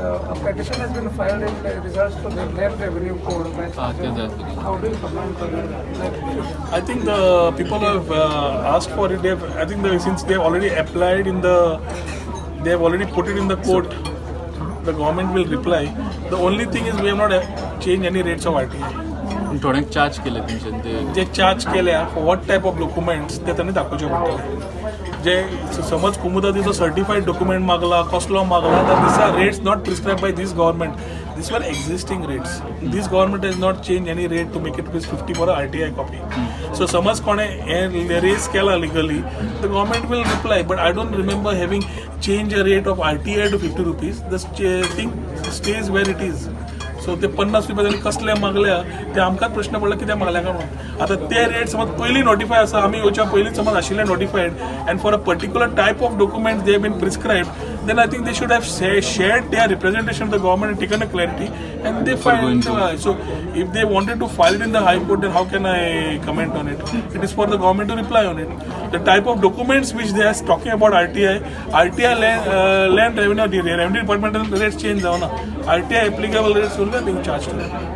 A petition has been filed in regards to the land revenue code. How do you comment on that? I think the people have asked for it. They have, I think since they have already applied in the, they have already put it in the court, the government will reply. The only thing is we have not changed any rates of RTI. थोड्यांक charge केले तुमच्यान ते जे charge केल्या for what type of documents ते तांणी दाखोवचे पडटले. जे समज कुमुदादीचो सर्टिफाईड डॉक्युमेंट मागला, कसलो मागला, तर these are rates not prescribe by this government. These were existing rates. This government has not change any rate to make it ₹50 for RTI copy. So समज कोणें हें रेज केला legally, the government will reply. But I don't remember having change a rate of RTI to ₹50. The thing stays where it is. So ते 50 रुपया तांणी कसले मागल्या ते आमकांच प्रश्न पडला कित्याक मागल्या काय म्हणून. आतां ते रेट समज पयलीं नोटिफाय आसा, आमी येवच्या पयलींच समज आशिल्ले notified, and for a particular type of document they have been prescribed, then I think they should have shared their representation the government and taken a clarity and they file. So if they wanted to file it in the high court, then how can I comment on it? It is for the government to reply on it. The type of documents which they are talking about RTI, RTI land revenue, revenue departmental rates change जावना. RTI applicable rates will be being charged to them.